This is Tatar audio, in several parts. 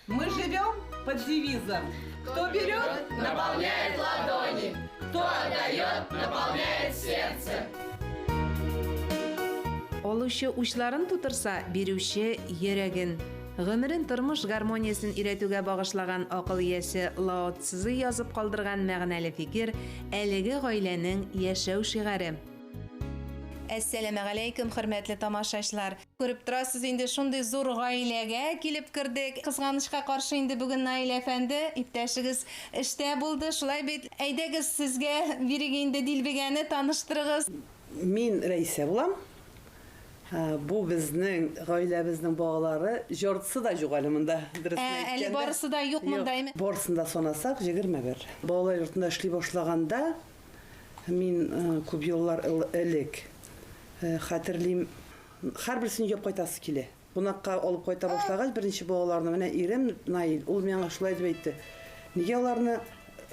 Мы живем под девизом «Кто берет, наполняет ладони, кто отдает, наполняет сердце». Алучы учларын тутырса, бирүче, йөрәген. Гомерен тормыш гармониясен өйрәтүгә багышлаган акыл иясе Лао Цзы язып калдырган мәгънәле фикер, әлеге гаиләнең яшәү шигаре. Әссәламегаләйкүм, хөрмәтле тамашачылар! Күреп торасыз инде, шундый зур гаиләгә килеп кердек. Кызганычка каршы инде бүген Наил әфәнде, иптәшегез эштә булды, шулай бит? Әйдәгез, сезгә бирик инде дилбегәне, таныштырыгыз. Мин Рәйсә булам. Бу безнең гаиләбезнең балалары. Җартысы да юк әле монда, дөресен әйткәндә. Әле барысы да юк монда, әйме? Барысын да санасак, 21. Балалар йортында эшли башлаганда, мин күп еллар элек хәтерлим, һәрберсен өйгә кайтасы килә. Кунакка алып кайта башлагач, беренче балаларны, менә ирем Наил, ул миңа шулай дип әйтте. Нигә аларны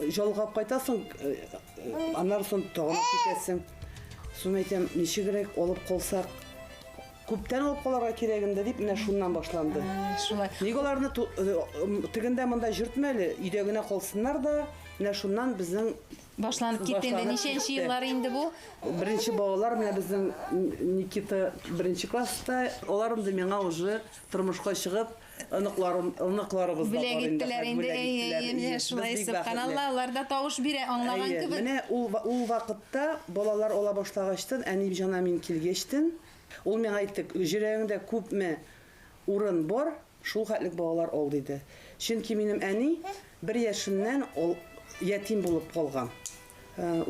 ялгап кайтасың, аннары соң тагын алып китәсең. Соң әйтәм, ничегрәк алып калсак, күптән алып калырга кирәк инде дип, менә шуннан башланды. Шулай. Нигә аларны тегендә монда йөртмә әле, өйдә генә калсыннар да, менә шуннан безнең Башланып китте инде. Ничәнче еллар инде бу? Беренче балалар менә безнең Никита беренче класста. Алар инде миңа уже тормышка чыгып, оныкларым, оныкларыбыз да бар инде. Бүләк иттеләр инде. Әйе, әйе, менә шулай сөбханалла, алар да тавыш бирә, аңлаган кебек. Менә ул ул вакытта балалар ала башлагачтын, әни җана мин килгәчтен, ул миңа әйтте, йөрәгеңдә күпме урын бар, Шул хәтлек балалар ал, диде. Чөнки минем әни бер яшеннән ул ятим булып калган.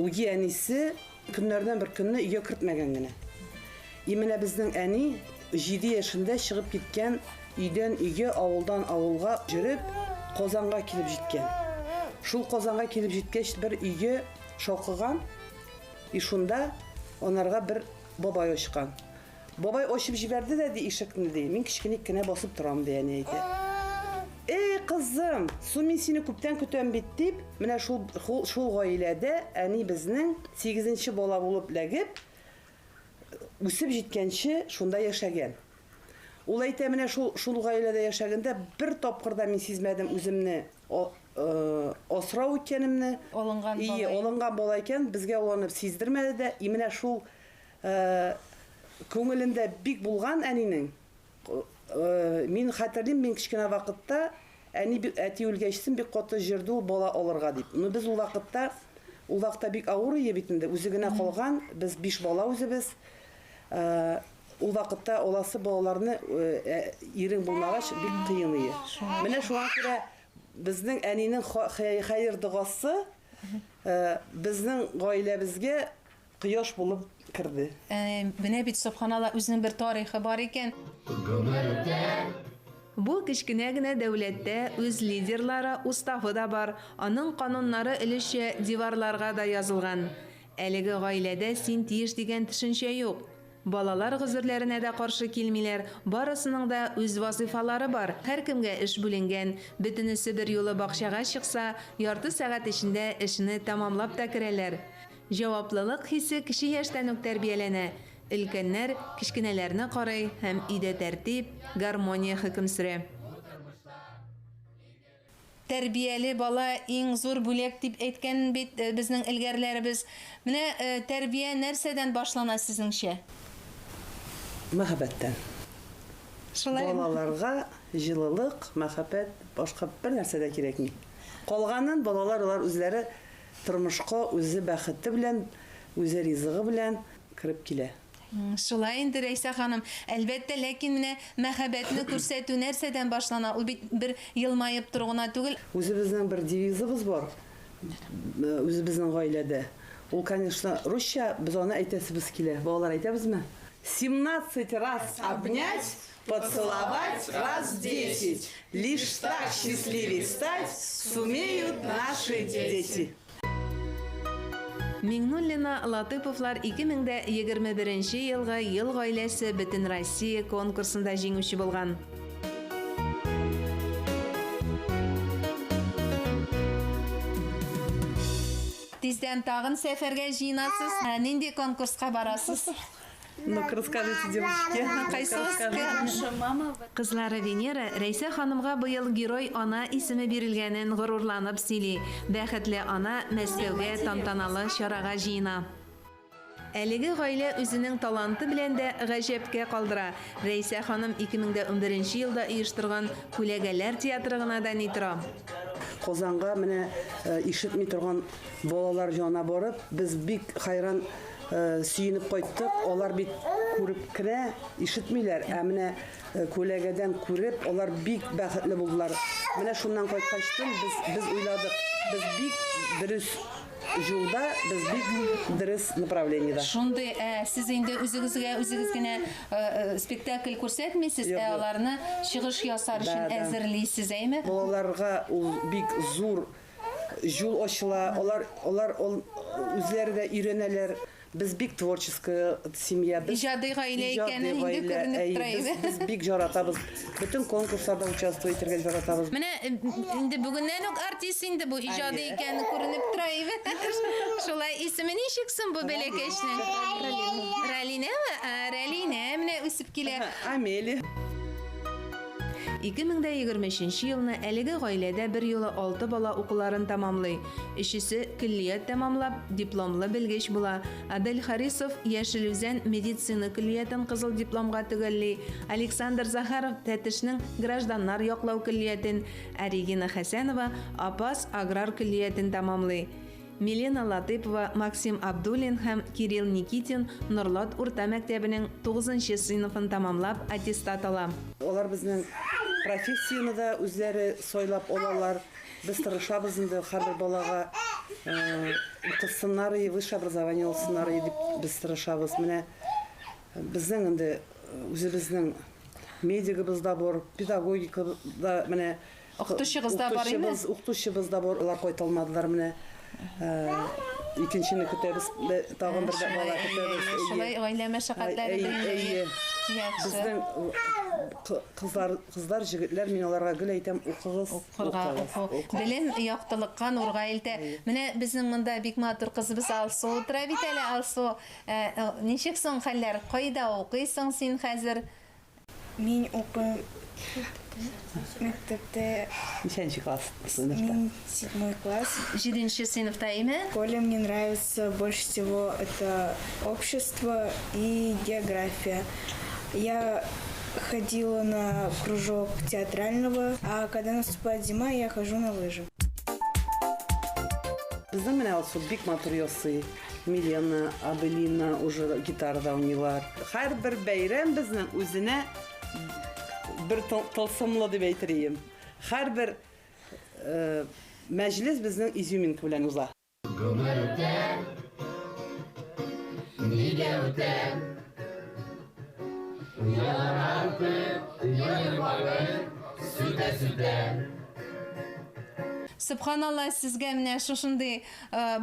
Үги әнисе көннәрдән бер көнне өйгә кертмәгән генә. И менә безнең әни җиде яшендә чыгып киткән өйдән өйгә, авылдан авылга йөреп, Казанга килеп җиткән. Шул Казанга килеп җиткәч, бер өйгә шакыган, и шунда анарга бер бабай ачкан. Бабай ачып җибәрде дә, ди, ишекне, ди. Мин кечкенек кенә басып торам, ди, әни әйтә. Эй, кызым, су мин сине күптән көтәм бит, дип, менә шул, шул гаиләдә әни безнең сигезенче бала булып ләгеп, үсеп җиткәнче шунда яшәгән. Ул әйтә, менә шул, шул гаиләдә яшәгәндә бер тапкыр да мин сизмәдем үземне асрау икәнемне. Алынган бала. Ие, алынган бала икән, безгә ул аны сиздермәде дә. И менә шул Күңелендә бик булган әнинең. Мин хәтерлим, мин кечкенә вакытта әни әти үлгәчсен бик каты җырды ул бала алырга дип. Но без ул вакытта, ул вакытта бик авыр ие бит инде, үзе генә калган, без биш бала үзебез. Ул вакытта аласы балаларны ирең булмагач бик кыен ие. Менә шуңа күрә безнең әнинең хәер догасы безнең гаиләбезгә Кояш булып керде. Ә, менә бит, собханалла, үзенең бер тарихы бар икән. Гомер үтә. Бу кечкенә генә дәүләттә үз лидерлары, уставы да бар, аның кануннары өлешчә диварларга да язылган. Әлеге гаиләдә син тиеш дигән төшенчә юк. Балалар гозерләренә дә каршы килмиләр, барысының да үз вазыйфалары бар, һәркемгә эш бүленгән. Бөтенесе берьюлы бакчага чыкса, ярты сәгать эчендә эшне тәмамлап та керәләр. Җаваплылык хисе кече яшьтән үк тәрбияләнә. Өлкәннәр кечкенәләрне карый һәм өйдә тәртип, гармония хөкем сөрә. Тәрбияле бала иң зур бүләк дип әйткән бит безнең элгәрләребез. Менә тәрбия нәрсәдән башлана сезнеңчә? Мәхәббәттән. Шулаймы? Балаларга җылылык, мәхәббәт, башка бер нәрсә дә кирәкми. Калганын балалар алар үзләре Тормышка үзе бәхете белән, үзе ризыгы белән кереп килә. Шулай инде, Рәйсә ханым. Әлбәттә, ләкин менә мәхәббәтне күрсәтү нәрсәдән башлана? Ул бит бер елмаеп тору гына түгел. Үзебезнең бер девизыбыз бар, үзебезнең гаиләдә. Ул, конечно, русча, без аны әйтәсебез килә. Балалар, әйтәбезме? Семнадцать раз обнять, Поцеловать раз десять, лишь так счастливей стать сумеют наши дети. Миңнуллина Латыповлар 2021 елгы Ел гаиләсе Бөтенроссия конкурсында җиңүче булган. Тиздән тагын сәфәргә җыенасыз. Ә нинди конкурска барасыз? Ну-ка, расскажите, девочки. Кайсыгыз? Мама. Кызлары Венера Рәйсә ханымга быел Герой ана исеме бирелгәнен горурланып сөйли. Бәхетле ана Мәскәүгә тантаналы чарага җыена. Әлеге гаилә үзенең таланты белән дә гаҗәпкә калдыра. Рәйсә ханым 2011 елда оештырган Күләгәләр театры гына да ни тора. Казанга менә ишетми торган балалар янына барып, без бик хайран сөенеп кайттык. Алар бит күреп кенә ишетмиләр, ә менә күләгәдән күреп, алар бик бәхетле булдылар. Менә шуннан кайткачтын без без уйладык, без бик дөрес юлда, без бик дөрес направлениедә. Шундый, ә сез инде үзегезгә үзегез генә спектакль күрсәтмисез, Юк, ә юк. аларны чыгыш ясар өчен Да, да. әзерлисез, әйме? Балаларга ул бик зур юл ачыла, алар алар ул үзләре дә өйрәнәләр. Без бик творческая семья. Без Иҗади гаилә иҗади икәне инде гаилә, күренеп әйе, тора без, иде. без бик яратабыз. Бөтен конкурсларда участвовать итәргә яратабыз. Менә инде бүгеннән үк артист инде бу иҗади Әйе. икәне күренеп тора иде. Шулай исеме ничек соң бу бәләкәчнең? Ралинә. Ралинәме? Ә, Ралинә менә үсеп килә. Амелия. 2023 елны әлеге гаиләдә бер юлы 6 бала укуларын тәмамлый. Өчесе көллият тәмамлап, дипломлы белгеч була. Адель Харисов Яшел Үзән медицина көллиятен кызыл дипломга төгәлли. Александр Захаров Тәтешнең гражданнар яклау көллиятен, ә Регина Хәсәнова Апас аграр көллиятен тәмамлый. Милена Латыпова, Максим Абдуллин һәм Кирилл Никитин Норлат урта мәктәбенең 9 сыйныфын тәмамлап аттестат ала. Алар безнең профессияне дә үзләре сайлап алалар. Без тырышабыз инде һәрбер балага укысыннар и высшее образование алсыннар и дип без тырышабыз. Менә безнең инде үзебезнең медигыбыз да бар, педагогика да менә Укытучыгыз да бар инде? укытучыбыз, укытучыбыз да бар, алар кайта алмадылар менә. Икенчене көтәбез, тагын бер бала көтәбез. Шулай гаилә мәшәкатьләре Әй, белән. әйе. Яхшы. Безнең кызлар, кызлар, җегетләр, мин аларга гел әйтәм, укыгыз, Укырга, укыгыз, уку. укыгыз. Белем яктылыкка, нурга илтә. Менә безнең монда бик матур кызыбыз Алсу утыра бит әле, Алсу. Ничек соң хәлләр? Кайда укыйсың син хәзер? Мин укыйм мәктәптә. Ничәнче класс сыйныфта? Мин седьмой класс. Җиденче сыйныфта, име? В школе мне нравится больше всего это общество и география. Я ходила на кружок театрального, а когда наступает зима, я хожу на лыжи. Безнең менә Алсу бик матур ясый. Милена, Аделина уже гитарада уйныйлар. Һәрбер бәйрәм безнең үзенә бер тылсымлы дип әйтер идем. Һәрбер мәҗлес безнең изюминка белән уза. Гомер үтә, нигә үтә? Еллар артып, йомгакларын сүтә-сүтә. Субханалла, сезгә менә шушындый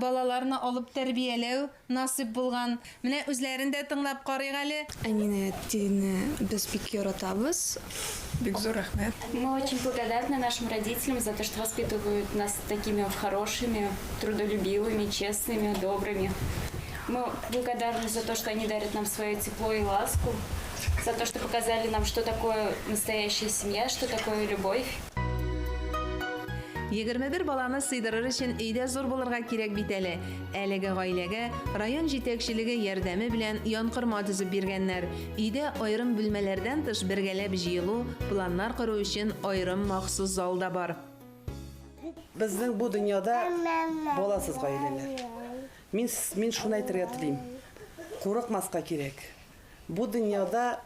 балаларны алып тәрбияләү насыйп булган. Менә үзләрен дә тыңлап карыйк әле. Әнине, әтине без бик яратабыз. Бик зур рәхмәт. Мы очень благодарны нашим родителям за то, что воспитывают нас такими хорошими, трудолюбивыми, честными, добрыми. Мы благодарны за то, что они дарят нам свое тепло и ласку, за то, что показали нам, что такое настоящая семья, что такое любовь. 21 баланы сыйдырыр өчен өйдә зур булырга кирәк бит әле. Әлеге гаиләгә район җитәкчелеге ярдәме белән янкорма төзеп биргәннәр. Өйдә аерым бүлмәләрдән тыш бергәләп җыелу, планнар кору өчен аерым махсус зал да бар. Безнең бу дөньяда баласыз гаиләләр. Мин шуны әйтергә телим. Курыкмаска кирәк. Бу дөньяда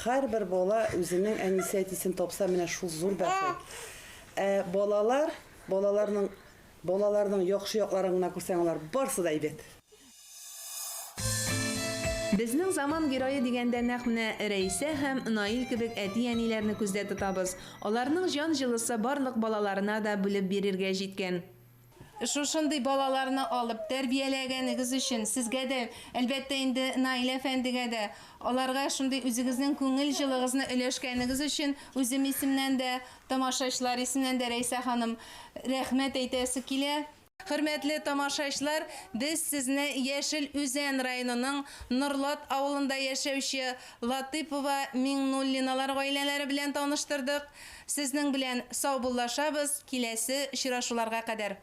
һәрбер бала үзенең әнисе әтисен тапса, менә шул зур бәхет. Ә балалар, балаларның яхшы якларын гына күрсәң, алар барысы да әйбәт. Безнең заман герое дигәндә нәкъ менә Рәйсә һәм Наил кебек әти-әниләрне күздә тотабыз. Аларның җан җылысы барлык балаларына да бүлеп бирергә җиткән. Шушындый балаларны алып тәрбияләгәнегез өчен сезгә дә, әлбәттә инде Наил әфәндегә дә, аларга шундый үзегезнең күңел җылыгызны өләшкәнегез өчен үзем исемнән дә, тамашачылар исеменнән дә Рәйсә ханым рәхмәт әйтәсе килә. Хөрмәтле тамашачылар, без сезне Яшел Үзән районының Норлат авылында яшәүче Латыйпова, Миңнуллиналар гаиләләре белән таныштырдык. Сезнең белән саубуллашабыз, киләсе очрашуларга кадәр.